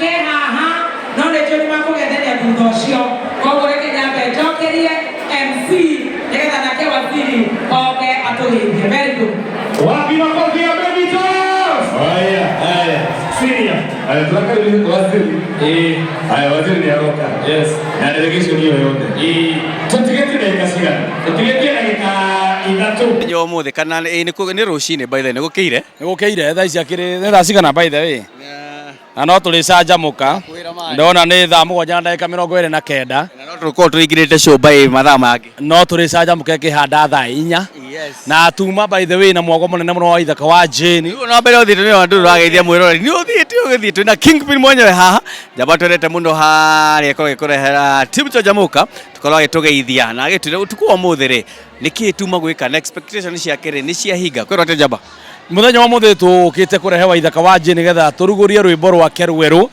Ke haha no nĩ njũĩ nĩ makũgethenia thutha ũcio, koguo reke nyambe njokerie MC nĩgetha nake waziri oke atũgeithie. Very good. Wapi makofi ya Baby Top? Haya, haya. Senior. Haya, tunakaribisha waziri. Eh, Haya, waziri ni aroka. Yes. Na delegation hiyo yote. Eh, Tutigeti dakika cigana? tũtigĩtie ndagĩka 3. Mũthenya wa ũmũthĩ kana nĩ rũcinĩ, by the way, nĩ gũkĩire. Nĩ gũkĩire, thaa ici akĩrĩ nĩ thaa cigana, by the way? Na no tũrĩcanjamũka. Ndona nĩ thaa 7:29. Na no tũkorwo tũingĩrĩte show by mathaa mangĩ. No tũrĩcanjamũka ĩkĩhanda thaa 4. Na tuma, by the way, na mwago mũnene mũno wa ithaka wa Jane. Rĩu na mbere ũthiĩte nĩ andũ ũrageithia mwĩroreri nĩ ũthiĩte ũgĩthiĩ twĩna Kingpin mwenyewe haha njamba twendete mũno harĩa ĩkorwo ĩkũrehera team Canjamũka tũkorwo agĩtũgeithia na agĩtwĩra ũtukũ wa ũmũthĩ rĩ nĩkĩĩ tuma gwĩka na expectation ciake rĩ nĩ ciahinga kwĩrwo atĩ njamba. Mũthenya wa mũthĩ tũkĩte kũrehe Waithaka wa Jane nĩgetha tũrugũrie rwĩmbo rwake rwerũ.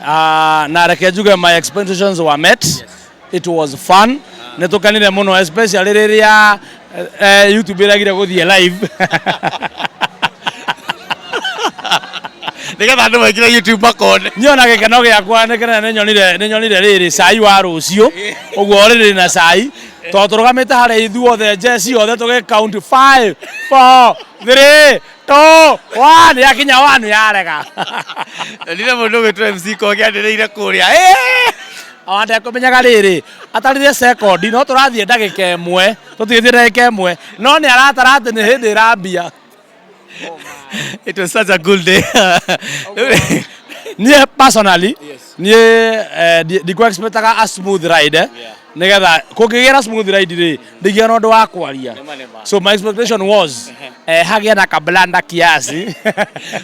Ah, na reke njuge my expectations were met. It was fun, nĩ tũkenire mũno, especially rĩrĩa YouTube ĩragire gũthiĩ live. Nĩgetha andũ maingĩre YouTube makone. Niĩ ona gĩkeno gĩakwa nĩ kĩnene, nĩ nyonire rĩrĩ cai wa rũciũ ũguo rĩrĩ na cai tondũ tũrũgamĩte harĩa ithuothe njeci othe tũgĩ count 5 4 3 2 1, yakinya 1 yarega. Ndire mũndũ ũgwĩtwo MC Kogi anĩrĩire kũrĩa. Ona ndekũmenyaga rĩrĩ atarire sekondi no tũrathiĩ ndagĩka 1, tũtigĩthiĩ ndagĩka 1, no nĩ aratara atĩ nĩ hĩndĩ ĩrambia. It was such a good day. Niĩ personally, niĩ ndikũ expectaga a smooth ride, eh? Nigetha kũngĩgĩra smooth ride rĩ, ndingĩgĩa na ũndũ wa kwaria, so my expectation was hagĩe na kablanda kiasi.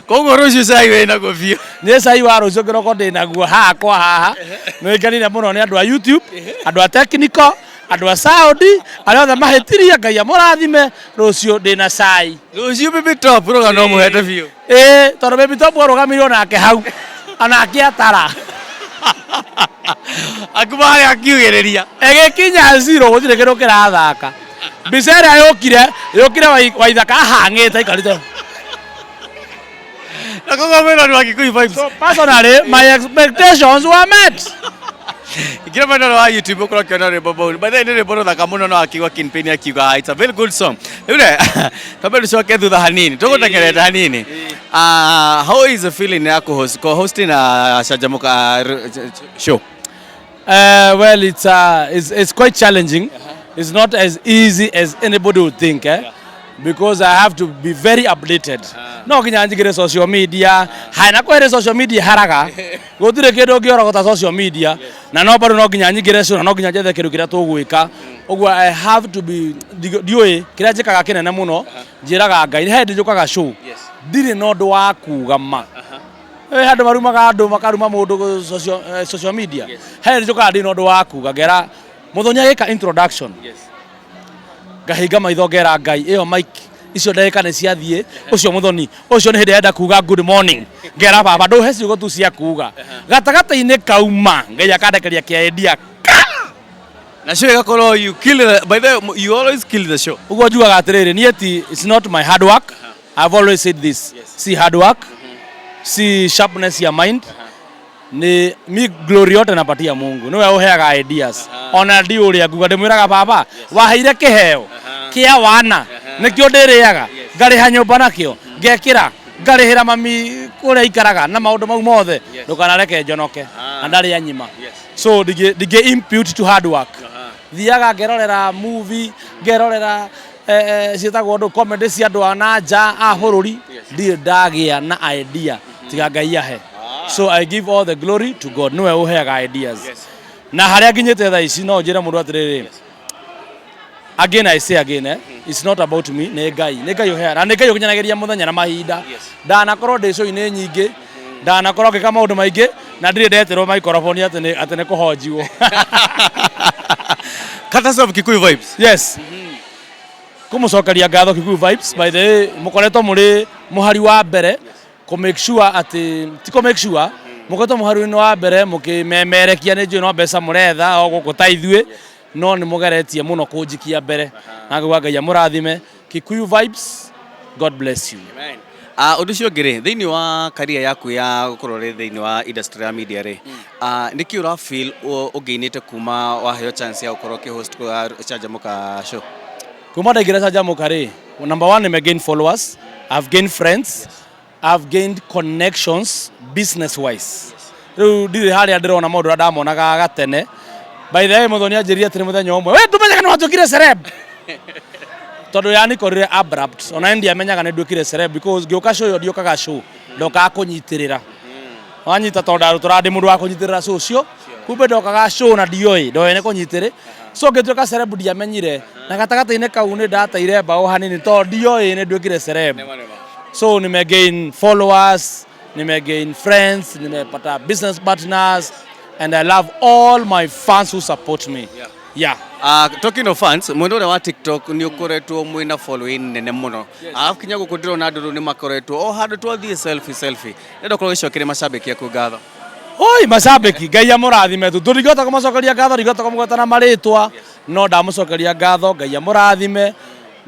Koguo rũciũ cai wĩ naguo biũ. Niĩ cai wa rũciũ kĩroko ndĩ naguo haha kwa haha. Nĩ ngenire mũno nĩ andũ a YouTube, andũ a technical, andũ a sound, arĩa othe mahĩtirie, Ngai amũrathime. Rũciũ ndĩ na cai. Rũciũ Baby Top rũgano mũhete biũ. Ĩĩ, tondũ Baby Top arũgamirio nake hau onake atara. Akuma harĩa akiugĩrĩria. Ĩgĩkinya zero, gũtirĩ kĩndũ kĩrathaka. Mbica ĩrĩa yũkire Waithaka ahang'ĩte aikarĩte. Na koguo mwĩrori wa Kikuyu Vibes. So personally, my expectations were met. Ingĩra mwena wa YouTube ũkorwo ũkĩona rwĩmbo bau. By the way, nĩ rwĩmbo rũthaka mũno no akiuga Kingpin akiuga it's a very good song. Rĩu rĩ, twambe tũcoke thutha hanini, tũgũtengerete hanini. Ah, how is the feeling ya co-host co-hosting a Canjamũka show? Well, it's quite challenging. It's not as easy as anybody would think, eh? Because I have to be very updated. No nginya njigire social media, haya na kwere social media haraga. Gũtirĩ kĩndũ ũngĩorogota social media. Na no bado no nginya nyingĩre show na no nginya njethe kĩndũ kĩrĩa tũgwĩka. Ũguo I have to be ndiũĩ kĩrĩa njĩkaga kĩnene mũno, njĩraga Ngai he hĩndĩ njũkaga show. Ndirĩ na ũndũ wa kuga ma. Handũ marumaga andũ makaruma mũndũ social media. He hĩndĩ njũkaga ndĩ na ũndũ wa kuga, ngera mũthenya agĩka introduction, ngahinga maitho, ngera Ngai ĩyo mic icio ndagĩka nĩ ciathiĩ, ũcio mũthoni ũcio nĩ hĩndĩ arenda kuga good morning, ngera baba ndũhe ciugo tu cia kuga gatagatĩ-inĩ kauma, Ngai akandekeria kĩendia. Na show ĩgakorwo you kill the, by the way, you always kill the show. Ũguo njugaga atĩrĩrĩ, niĩ ti it's not my hard work. I've always said this, si hard work, si sharpness ya mind, ni mi glory yote napatia Mungu, niwe uheaga ideas. Ona ndi ũrĩa nguga ndĩmwĩraga baba waheire kĩheo kĩa wana nĩkĩo ndĩrĩaga, ngarĩha nyũmba nakĩo, ngekĩra, ngarĩhĩra mami kũrĩa ikaraga na maũndũ mau mothe, ndũkanareke njonoke na ndarĩ anyima. So ndingĩ impute to hard work. Thiaga ngerorera movie, ngerorera ciĩtagwo ndũ comedy cia andũ a na nja a bũrũri, ndirĩ ndagĩa na idea tiga Ngai ahe. So I give all the glory to God, niwe ũheaga ideas. Na harĩa nginyĩte thaa ici, no njĩre mũndũ atĩrĩrĩ, again I say again, it's not about me, nĩ Ngai, nĩ Ngai ũheaga na nĩ Ngai ũkinyanagĩria mũthenya na mahinda. Ndanakorwo ndĩ show-inĩ nyingĩ, ndanakorwo ngĩka maũndũ maingĩ na ndirĩ ndetĩrwo microphone atĩ nĩ kũhonjiwo. Courtesy of Kikuyu Vibes. Yes, kũmũcokeria ngatho Kikuyu Vibes. By the way, mũkoretwo mũrĩ mũhari wa mbere kũ make sure atĩ ti kũ make sure mũkoretwo mũhari-inĩ wa mbere mũkĩmemerekia. Nĩ njũĩ no mbeca mũretha o gũkũ ta ithuĩ, no nĩ mũgeretie mũno kũnjikia mbere na ngauga Ngai amũrathime. Kikuyu Vibes, God bless you. Ah, ũndũ ũcio ũngĩ rĩ, thĩinĩ wa career yaku ya gũkorwo rĩ thĩinĩ wa industry ya media rĩ, ah, nĩkĩ ũra feel ũngĩinĩte kuma waheo chance ya gũkorwo ũkĩhost kwa Canjamũka show? Kuma ndaingĩra Canjamũka rĩ, number one, nime gain followers, I've gained friends, I've gained connections business wise. Rĩu ndirĩ harĩa ndĩrona maũndũ ũrĩa ndamonaga gatene. By the way, Muthoni anjĩrire atĩrĩ mũthenya ũmwe, "We ndũmenyaga nĩ watuĩkire celeb?" Tondũ yanikorire abrupt, ona ndiamenyaga nĩ nduĩkire celeb, because ngĩũka show ĩyo ndiũkaga show, ndokaga kũnyitĩrĩra. Wanyita? Tondũ ndarutũra ndĩ mũndũ wa kũnyitĩrĩra show ũcio, kumbe ndokaga show na ndioĩ ndoĩ nĩ kũnyitĩrĩ. So ngĩtuĩka celeb ndiamenyire, na gatagatĩ-inĩ kau nĩ ndateire mbaũ hanini tondũ ndioĩ nĩ nduĩkire celeb. So nimegain followers, nimegain friends, nimepata business partners, and I love all my fans who support me, yeah. Talking of fans, mwena ũrĩa wa TikTok nĩ ũkoretwo mwĩna following nene mũno. Arabu kinya gũkũ ndĩrona andũ rĩu nĩ makoretwo o handũ twathiĩ selfie selfie. Ndĩrenda ũkorwo ũgĩcokeria macambĩki aku ngatho. Oi, macambĩki, Ngai amũrathime. Tu tũringĩhota kũmacokeria ngatho, ndingĩhota kũmũgweta na marĩtwa, no ndamũcokeria ngatho. Ngai amũrathime.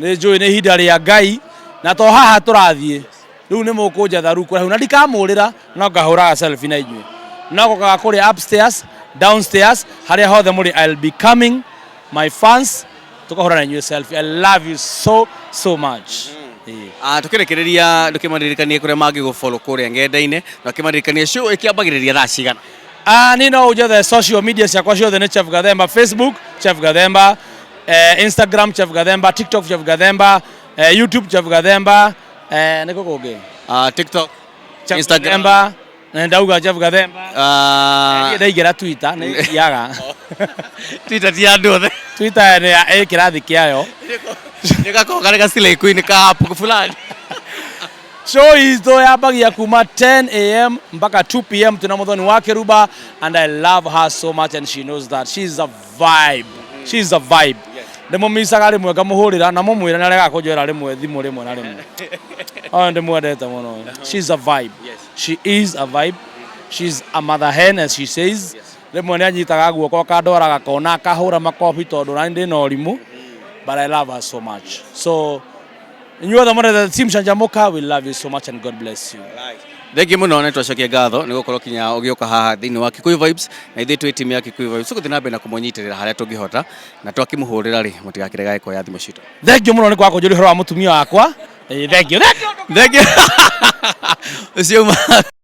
Nĩ njũĩ nĩ ihinda rĩa Ngai, na to haha tũrathiĩ rĩu nĩ mũkũnjetha rĩu kũraihu na ndikamũrĩra, no ngahũraga selfie na inyuĩ, no gũkaga kũrĩa upstairs, downstairs, harĩa hothe mũrĩ, I'll be coming, my fans, tũkahũra na inyuĩ selfie. I love you so so much. Ĩĩ. Ah, tukĩrĩkĩrĩria, ndũkĩmaririkanie kũrĩa mangĩgũfollow kũrĩa ng'enda-inĩ, na ũkĩmaririkanie show ĩkĩambagĩrĩria thaa cigana. Ah, ni no ũnjethe social media ciakwa ciothe nĩ Chef Gathemba. Facebook Chef Gathemba, Instagram Chef Gathemba, TikTok Chef Gathemba, YouTube Chef Gathemba, nĩkũ kũngĩ? Ah, TikTok, Chef Instagram. Gathemba, na ndauga Chef Gathemba. Ah, Niĩ ndaingĩra Twitter nĩ thiaga. Twitter ti andũ othe. Twitter nĩ ĩ kĩrathi kĩayo. Nĩ gakoragwo karĩ gacilay queen ka app fulani. Show itũ yambagia kuma 10 a.m. mpaka 2 p.m. Tuna Muthoni wa Kiruba, and I love her so much and she knows that. She's a vibe. She's a vibe. Ndĩmũmicaga rĩmwe ngamũhũrĩra na mũmwĩra nĩ aregaga kũnjoera rĩmwe thimũ rĩmwe na rĩmwe. Oh, ndĩmwendete mũno. She's a vibe. She is a vibe. She's a mother hen, as she says. Rĩmwe nĩ anyitaga guoko akandwara gakona akahũra makobi tondũ nani ndĩna ũrimũ. But I love her so much. So inyuothe mũrete team Canjamũka, we love you so much and God bless you. Thengiũ mũno, nĩ twacokia ngatho nĩ gũkorwo kinya ũgĩũka haha thĩinĩ wa Kikuyu Vibes, na ithuĩ twĩ timu ya Kikuyu Vibes tũgũthiĩ na mbere na kũmũnyitĩrĩra harĩa tũngĩhota, na twakĩmũhũrĩra rĩ, mũtigakĩrega kuoya thimũ citũ. Thank you mũno nĩ kwaga kũnjũria ũhoro wa mũtumia wakwa. Thank you. Thank you. Thengiũ ũcio.